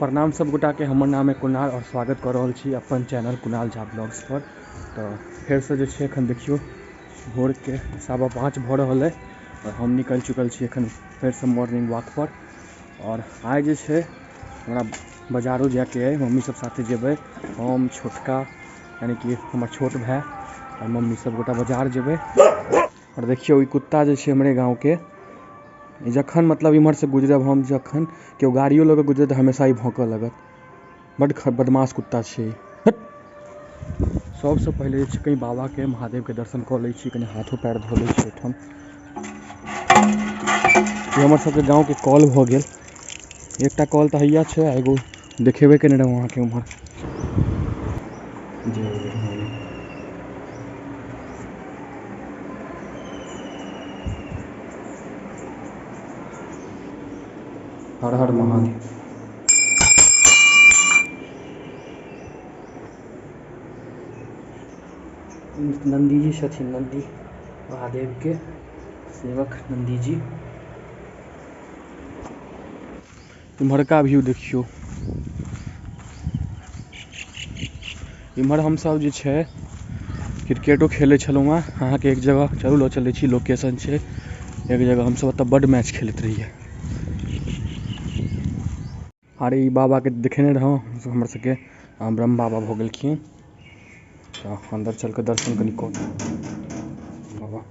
प्रणाम सब गोटा के, हमर नाम है कुणाल और स्वागत कर रहल छी अपन चैनल कुणाल झा ब्लॉग्स पर। तो फिर से जे छै एखन देखियो भोर के 5:15 भऽ रहल है और हम निकल चुकल छी एखन फिर से मॉर्निंग वॉक पर। और आइ जे छै हमरा बाजारो जायके है, मम्मी सब साथे जेबै, हम छोटका यानी कि हमर छोट भाई और मम्मी सब गोटा बाजार जेबै। और देखियो ई कुत्ता जे छै हमरे गाँव के, जखन मतलब इम्हर से गुजरब हम, जखन केओ गाड़ियो लऽ कऽ गुजरत तऽ हमेशा ई भौंकऽ लगत। बड बदमाश कुत्ता छै। सबसँ पहिले जे छै कहीं बाबा के महादेव के दर्शन कऽ लै छी, कनि हाथो पैर धो लै छी एहिठाम। ई हमर सबके गाँव के कल भऽ गेल, एकटा कल तऽ हैया छै, एगो देखेबे केने रहौं अहाँके उम्हर। जय हर हर महादेव। नंदी जी छथिन, नंदी महादेव के सेवक नंदी जी। इम्हरका व्यू देखियो, इम्हर हम सब जे छै क्रिकेटो खेलै छलहुँ हँ। अहाँके एक जगह चलू लऽ चलै छी, लोकेशन छै एक जगह, हमसब ओतऽ बड मैच खेलैत रहियै। अरे ई बाबा के देखेने रहौं हमर सबके ब्रह्म बाबा भऽ गेलखिन, तऽ अन्दर चल कऽ दर्शन कनि कऽ बाबा।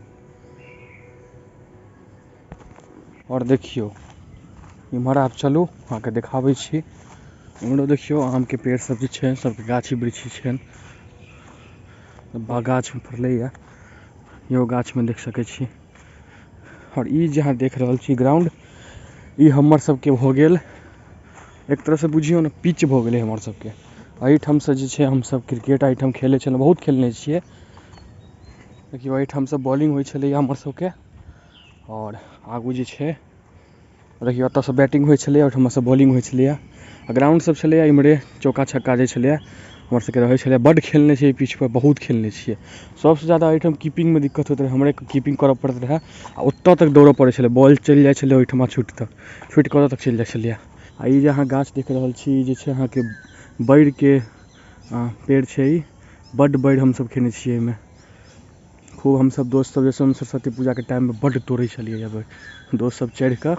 और देखियो इम्हर आब चलू अहाँके देखाबै छी। इम्हरो देखियो आम के पेड़ सब जे छै, सबके गाछी वृक्षी छै, गाछ में फड़लैया, इहो गाछ में देख सकै छी। और ई जे अहाँ देख रहल छी ग्राउंड, ई हमर सबके भऽ गेल एक तरह से बुझियौ ने पिच भऽ गेलै हमर सबके। एहिठाम से जे छै हमसब क्रिकेट एहिठाम खेलै छलहुँ, बहुत खेलने छियै। देखियौ एहिठाम से बॉलिंग होइ छलैया हमर सबके। और आगू जे छै देखियौ एतऽ से बैटिंग होइ छलैया, ओहिठाम से बॉलिंग होइ छलैया। आ ग्राउंड सब छलैया इम्हरे, चौका छक्का जे छलैया हमर सबके रहै छलैया। बड खेलने छियै पिच पर, बहुत खेलने छियै। सबसँ ज्यादा एहिठाम कीपिंग में दिक्कत होइत रहै, हमरे कीपिंग करऽ पड़ैत रहै आ ओतऽ तक दौड़ऽ पड़ै छलै, बॉल चलि जाइ छलै ओहिठमा छुटि तक, छुटि कऽ ओतऽ तक चलि जाइ छलैया। आ ई जे अहाँ गाछ देख रहल छी, ई जे छै अहाँके बैर के पेड़ छै, ई बड बैर हमसब खेने छियै एहिमे खूब। हमसब दोस्त सब जे सरस्वती पूजा के टाइम में बड तोड़ै छलियै बैर, दोस्त सब चढ़ि कऽ,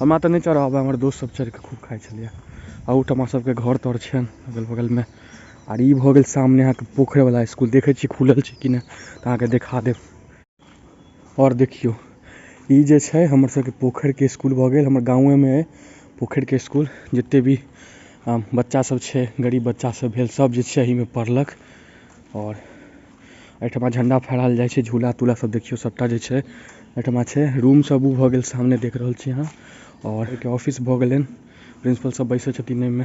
हमरा तऽ नहि चढ़ऽ आबै, हमर दोस्त सब चढ़ि कऽ खूब खाइ छलैया। अहूठमा सबके घर तर छनि अगल बगल में। आर ई भऽ गेल सामने अहाँके पोखरि वाला स्कूल, देखै छी खुलल छै कि नहि तऽ अहाँके देखा देब। और देखियौ ई जे छै हमर सबके पोखरि के स्कूल भऽ गेल, हमर गाँवे में अइ पोखरि के स्कूल। जते भी बच्चा सब छै, गरीब बच्चा सब भेल, सब जे छै एहिमे पढ़लक। और एहिठमा झंडा फहरायल जाइ छै, झूला तूला सब देखियौ सबटा जे छै एहिठमा छै। रूम सब उ भऽ गेल सामने देख रहल छी अहाँ। और एहिके ऑफिस भऽ गेलनि, प्रिंसिपल सब बैसै छथिन एहिमे।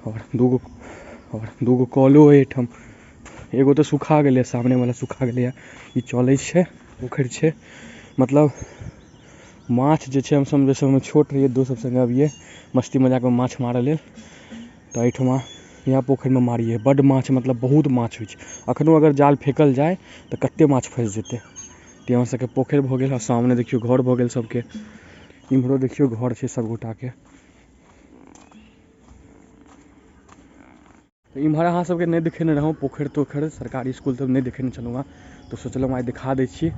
और दूगो कलो अइ एहिठाम, एगो तऽ सुखा गेलै, सामने वाला सुखा गेलैया। ई चलै छै, पोखरि छै, मतलब माछ जे छै हमसब जे समय छोट रहियै दोस्त सब संगे अबियै मस्ती मजाक में माछ मारऽ लेल, तऽ एहिठमा इएह पोखरि में मारियै। बड माछ, मतलब बहुत माछ होइ छै। अखनो अगर जाल फेकल जाय तऽ कते माछ फँसि जेतै। तऽ हमर सबके पोखरि भऽ गेल। आ सामने देखियौ घर भऽ गेल सबके, इम्हरो देखियौ घर छै सब गोटा के। तऽ इम्हर अहाँ सबके नहि देखेने रहौं पोखरि तोखरि, सरकारी स्कूल सब नहि देखेने छलहुँ हँ, तऽ सोचलहुँ आइ देखा दै छी।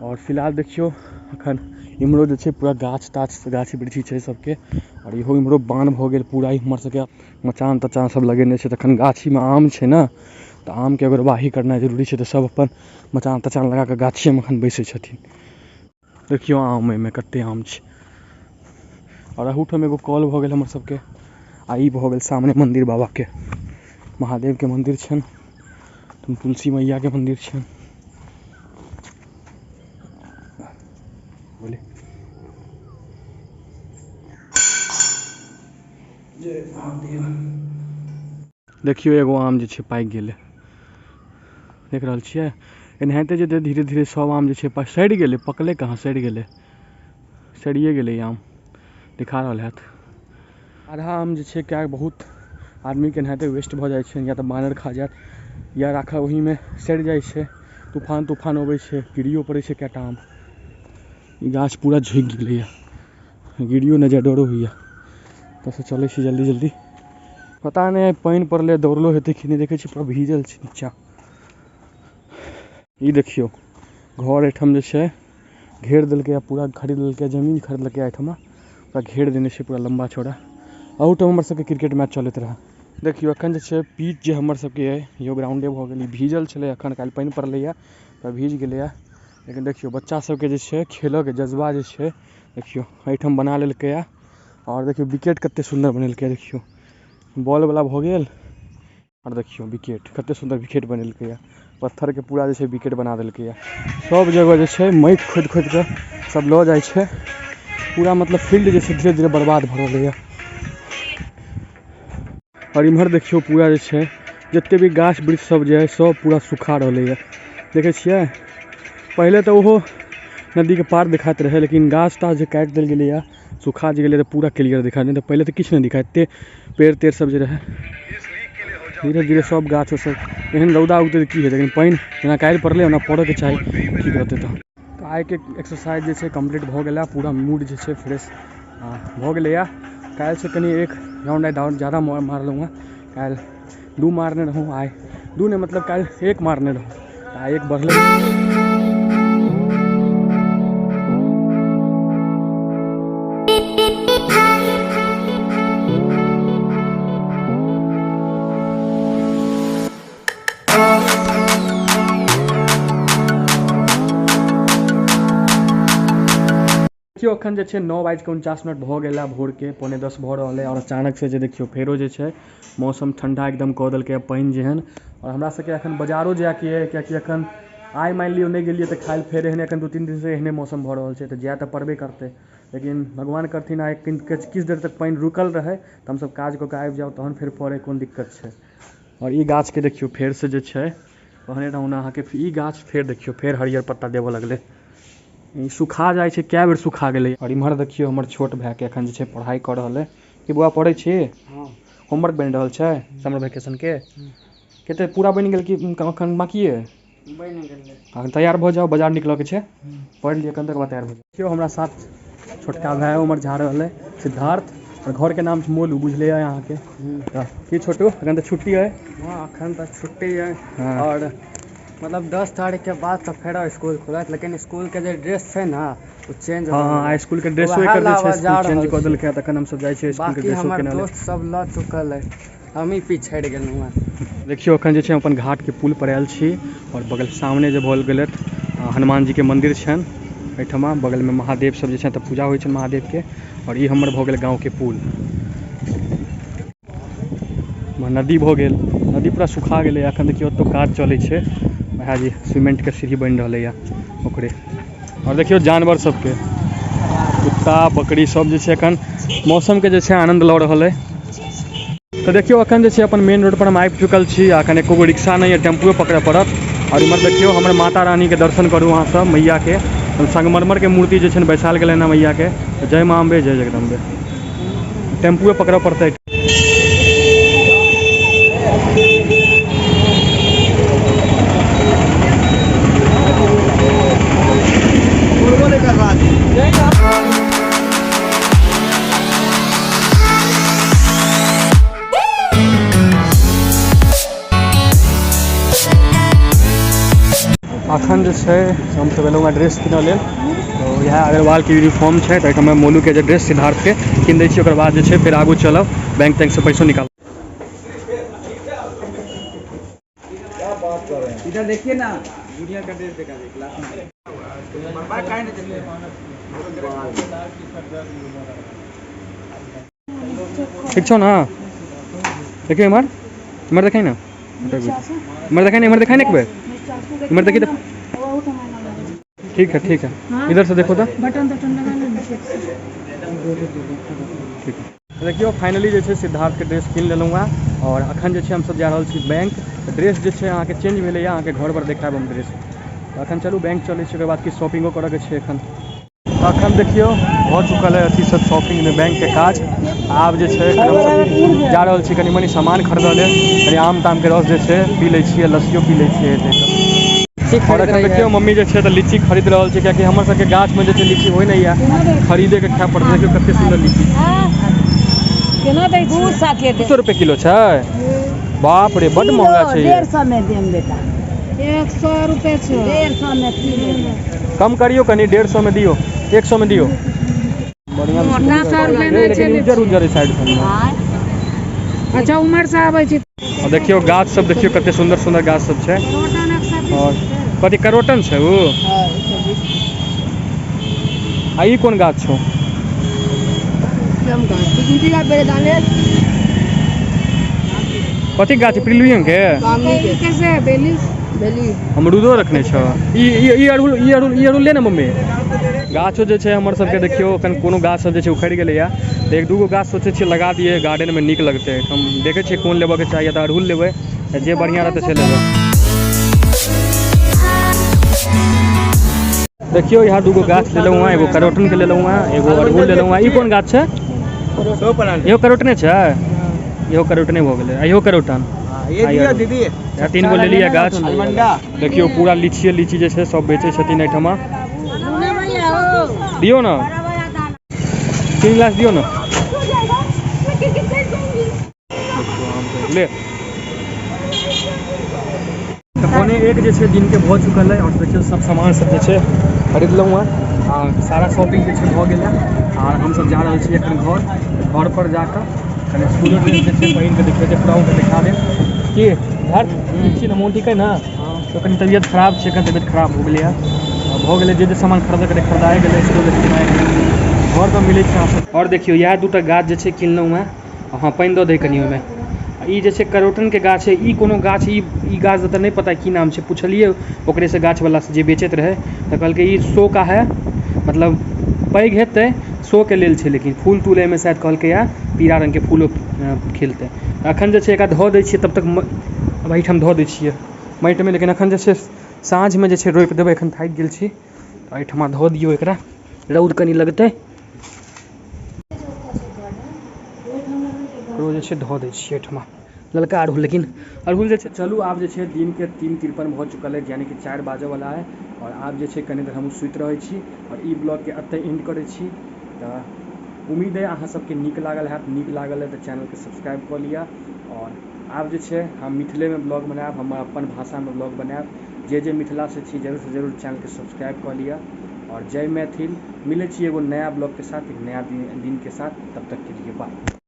और फिलहाल देखियौ अखन इम्हरो जे छै पूरा गाछ ताछ गाछी वृक्षी छै सबके। और इहो इम्हरो बान्ह भऽ गेल पूरा, इम्हर सबके मचान तचान सब लगेने छै। तखन गाछीमे आम छै ने, तऽ आमके ओगरवाही करनाइ जरूरी छै, तऽ सब अपन मचान तचान लगा कऽ गाछिएमे अखन बैसै छथिन। देखियौ आम एहिमे कते आम छै। और अहूठाम एगो कल भऽ गेल हमर सबके। आ ई भऽ गेल सामने मंदिर बाबा के, महादेव के मंदिर छनि, तुलसी मैया के मंदिर छनि। बोले जय महादेव। देखियौ एगो आम जे छै पाकि गेलै, देख रहल छियै। एनाहिते जे धीरे धीरे सब आम जे छै सड़ि गेलै, पकलै कहाँ, सड़ि गेलै, सड़िए गेलै आम, दिखा रहल हैत। आधा आम जे छै क्या बहुत आदमी के एनाहिते वेस्ट भऽ जाइ छै, या तऽ बानर खा जायत या राखल ओहिमे सड़ि जाइ छै, तूफान तूफान अबै छै, गिरियो पड़ै छै कएटा आम। ई गाछ पूरा झुकि गेलैया, गिरियो नहि जाय डरो होइया। एतऽसँ चलै छी जल्दी जल्दी। पता नहि पानि पड़लै, दौड़लो हेतै कि नहि, देखै छी पूरा भीजल छै नीचा। ई देखियौ घर एहिठाम जे छै घेर देलकै, पूरा खरीद लेलकै, जमीन खरीदलकै एहिठमा, पूरा घेर देने छै पूरा लम्बा चौड़ा। अहूठाम हमर सबके क्रिकेट मैच चलैत रहै। देखियौ एखन जे छै पिच जे हमर सबके अइ, इहो ग्राउंडे भऽ गेल, ई भीजल छलै एखन, काल्हि पानि पड़लैए तऽ भीज गेलैए। लेकिन देखियौ बच्चा सबके जे छै खेलऽके जज्बा जे छै, देखियौ एहिठाम बना लेलकैए। आओर देखियौ विकेट कते सुन्दर बनेलकै, देखियौ बॉलवला भऽ गेल। आओर देखियौ विकेट कते सुन्दर विकेट बनेलकैए, पत्थरके पूरा जे छै विकेट बना देलकैए। सब जगह जे छै माटि खोदि खोदि कऽ सब लऽ जाइ छै, पूरा मतलब फील्ड जे छै धीरे धीरे बर्बाद भऽ रहलैए। आओर इम्हर देखियौ पूरा जे छै जते भी गाछ वृक्ष सब जे है सब पूरा सुखा रहलैए, देखै छियै। पहिले तऽ ओहो नदीके पार देखाइत रहै, लेकिन गाछ ताछ जे काटि देल गेलैए, सुखा जे गेलै तऽ पूरा क्लियर देखाइत, नहि तऽ पहिले तऽ किछु नहि देखाइत, एते पेड़ तेड़ सब जे रहै। धीरे धीरे सब गाछ सब एहन रौदा उगतै तऽ की हेतै, लेकिन पानि जेना काल्हि पड़लै ओना पड़ऽके चाही, ठीक रहतै। तऽ आइके एक्सरसाइज जे छै कम्प्लीट भऽ गेलै, पूरा मूड जे छै फ्रेश भऽ गेलैए। काल्हिसँ कनि एक राउंड आइ डाउन ज्यादा मारलहुँ हँ, काल्हि 2 मारने रहौँ, आइ 2 नहि मतलब काल्हि 1 मारने रहौँ, तऽ आइ 1 बढ़लै। देखियौ एखन जे छै 9:49 भऽ गेल है भोरके, 9:45 भऽ रहल है। और अचानक से जे देखियौ फेरो जे छै मौसम ठंडा एकदम कऽ देलकै पानि जेहन। और हमरा सबके एखन बजारो जायके अइ, कियाकि एखन आइ मानि लियौ नहि गेलियै तऽ काल्हि फेर एहने एखन 2-3 दिनसँ एहने मौसम भऽ रहल छै, तऽ जाय तऽ पड़बे करतै। लेकिन भगवान करथिन आइ किछु देर तक पानि रुकल रहै तऽ हमसब काज कऽ कऽ आबि जाउ, तहन फेर पड़ै कोन दिक्कत छै। और ई गाछके देखियौ फेरसँ जे छै कहने रहौँ ने अहाँके, ई गाछ फेर देखियौ फेर हरियर पत्ता देबऽ लगलै, ई सुखा जाइ छै, कए बेर सुखा गेलै। और इम्हर देखियौ हमर छोट भायके एखन जे छै पढ़ाइ कऽ रहल अइ। की बौआ पढ़ै छी? होमवर्क बनि रहल छै समर वेकेशनके? कते पूरा बनि गेल कि एखन बाँकिए? बनि गेलै। अखन तैयार भऽ जाउ, बाजार निकलऽके छै, पढ़ि लिअ कनि, तकर बाद तैयार भऽ जाउ। देखियौ हमरा साथ छोटका भाय उमर जा रहल अइ सिद्धार्थ, और घरके नाम छै मोलू, बुझले अइ अहाँके। तऽ की छोटू एखन तऽ छुट्टी अइ? हँ एखन तऽ छुट्टी अइ। हँ। और मतलब 10 तारीख के बाद तऽ फेरो स्कूल खुलत, लेकिन स्कूल के जे ड्रेस छै ने ओ चेंज हँ, भऽ हँ, गेलै। स्कूल के ड्रेसो वएह एकर जे छै लाबऽ स्कूल जा चेंज रहल कऽ छी। देलकै, तखन हमसब जाइ छियै स्कूल के बाकी ड्रेसो हमर किनऽ लेल। दोस्त सब लऽ चुकल अइ, हमही पिछड़ि गेलहुँ हँ। देखियौ एखन जे छै हम अपन घाट के पुल पर आयल छी, और बगल सामने जे भऽ गेल हनुमान जी के मंदिर छनि एहिठमा, बगल में महादेव सब जे छनि तऽ पूजा होइ छनि महादेव के। और ई हमर भऽ गेल गाँव के पुल। नदी भऽ गेल, नदी पूरा सुखा गेलै एखन। देखियौ ओतौ काज चलै छै, वएह जे सीमेंट के सीढ़ी बनि रहलैए ओकरे। और देखियौ जानवर सबके, कुत्ता बकरी सब जे छै एखन मौसम के जे छै आनंद लऽ रहल अइ। तऽ देखियौ एखन जे छै अपन मेन रोड पर हम आबि चुकल छी, आ एखन एको गो रिक्शा नहि यऽ, टेम्पुए पकड़ऽ पड़त। और इम्हर देखियौ हमर माता रानी के दर्शन करू अहाँ सब, मैया के संगमरमर के मूर्ति जे छै ने बैसायल गेलै ने मैया के। जय माँ अम्बे, जय जगदम्बे। टेम्पुए पकड़ऽ पड़तै। अखन जे छै हमसब एलहुँ हँ ड्रेस किनऽ लेल, तऽ इएह अग्रवालके यूनिफॉर्म छै, तऽ एहिठाम मोलूके जे ड्रेस सिद्धार्थके कीन दै छी। ओकर बाद जे छै फेर आगू चलब, बैंक तैंकसँ पैसो निकालब। इधर देखिए ना, जूनियर का ड्रेस देखा दे क्लास में। ठीक छौ ना? देखियौ इम्हर, इम्हर देखै ना, इम्हर देखै ना, इम्हर देखै ना एक बेर, इम्हर देखी तऽ। ठीक है, ठीक है, इधर से देखो तो। बटन तटन लगा लेना। ठीक है। देखियौ फाइनली जे छै सिद्धार्थके ड्रेस कीन लेलहुँ हँ, और अखन जे छै हमसब जा रहल छी बैंक। ड्रेस जे छै अहाँके चेंज भेलैए, अहाँके घर पर देखायब हम ड्रेस। तऽ अखन चलू बैंक चलै छी, ओकर बाद किछु शॉपिंगो करऽके छै एखन। अखन देखियौ भऽ चुकल है अथी सब शॉपिंगमे बैंकके काज। आब जे छै एखन हमसब जा रहल छी कनि मनि सामान खरीदऽ लेल, कनि आम तामके रस जे छै पी लै छियै, लस्सियो पी लै छियै हेतै तऽ। और एखन देखियौ मम्मी जे छै तऽ लीची खरीद रहल छै, कियाकि हमर सबके गाछमे जे छै लीची होइ नहि यऽ, खरीदेके खाय पड़तै। देखियौ कते सुन्दर लीची। केना दै दू छियै? सए के 200 रुपए किलो छै। बाप रे, बड महंगा छै। 150 में देम बेटा। 100 रुपए छै। 150 में किलो। कम करियो कनि, 150 में दियो, 100 में दियो। बढ़िया। मोटा सौ रुपए नहि लेकिन छै। उज्जर उज्जर साइड सब। अच्छा, उमर से आबै छी। और देखियो गाछ सब, देखियो कते सुंदर सुंदर गाछ सब छै। करोटन 120 और रुपए। कथी करोटन छै ओ? आ ई कोन गाछ छौ? कथी गाछ, प्रिलुयन के? ई कैसे है बेली? अमरूदो रखने छ। ई ई ई अड़हुल, ई अड़हुल, ई अड़हुल ले ने मम्मी। गाछो जे छै हमर सबके, देखियो एखन कोनो गाछ सब जे छै उखड़ि गेलैया, तऽ एक दूगो गाछ सोचै छियै लगा दियै गार्डन मे, नीक लगतै। हम देखै छियै कोन लेबऽ के चाही, तऽ अड़हुल लेबै, तऽ जे बढ़िआँ रहतै से लेबै। देखियो यहाँ दूगो गाछ लेलहुँ हँ, एगो करोटन के लेलहुँ हँ, एगो अड़हुल लेलहुँ हँ। ई कोन गाछ छै? इहो करोटने छै, इहो करोटने भऽ गेलै, आ इहो करोटन। ये दिया दीदी। यहाँ तीन गो लेलियै गाछ। देखियो पूरा लीचीए लीची जे छै सब बेचै छथिन एहिठमा। दियौ ने 3 गिलास, दियौ ने ले। तऽ 12:45 जे छै दिन के भऽ चुकल है, और देखियौ सब सामान सब जे छै खरीदलहुँ हँ, आ सारा शॉपिंग जे छै भऽ गेल है। आ हमसब जा रहल छी एखन घर, घर पर जाकऽ कनि स्कूलो ड्रेस जे छै पहिन कऽ देखियौ, जे पूरा देखा देब की घर ठीक छी ने, मोन ठीक है ने? तऽ कनि तबियत खराब छै, कनि तबियत खराब हो गेलै भऽ गेलै। जे जे सामान खरीदऽके रहै खरीदाए गेलै, स्कूल किनाए गेलै, घर पर मिलै छै अहाँ। और देखियौ इएह दूटा गाछ जे छै किनलहुँ हँ। हँ, पानि दऽ दै कनि ओहिमे। ई जे छै करोटन के गाछ है, ई कोनो गाछ, ई गाछ तऽ नहि पता की नाम छै। पुछलियै ओकरेसँ, गाछवलासँ जे बेचैत रहै, तऽ कहलकै ई शो का है, मतलब पैघ हेतै शो के लेल छै, लेकिन फूल तूल एहिमे शायद कहलकै या पीरा रङ्गके फूलो खिलतै। एखन जे छै एकरा धऽ दै छियै, तब तक एहिठाम धऽ दै छियै माटिमे, लेकिन एखन जे छै साँझमे जे छै रोपि देबै। एखन थाकि गेल छी, तऽ एहिठमा धऽ दियौ एकरा, रौद कनि लगतै। एकरो जे छै धऽ दै छियै एहिठमा ललका अड़हुल, लेकिन अड़हुल जे छै। चलू आब जे छै दिन के 3:53 भऽ चुकल है, यानी कि 4 बाजऽवला है, और आब जे छै कनि देर हमहूँ सुति रहै छी और ई ब्लॉगके एतहि एंड करै छी। तऽ उम्मीद है अहाँ सबके नीक लागल हैत। नीक लागल है तऽ चैनलके सब्सक्राइब कऽ लिअ। और आब जे छै हम मिथिलेमे ब्लॉग बनायब, हम अपन भाषामे ब्लॉग बनायब। जे जे मिथिलासँ छी जरूरसँ जरूर चैनलके सब्सक्राइब कऽ लिअ। और जय मैथिल। मिलै छी एगो नया ब्लॉगके साथ, एक नया दिन के साथ। तब तक के लिए बाय।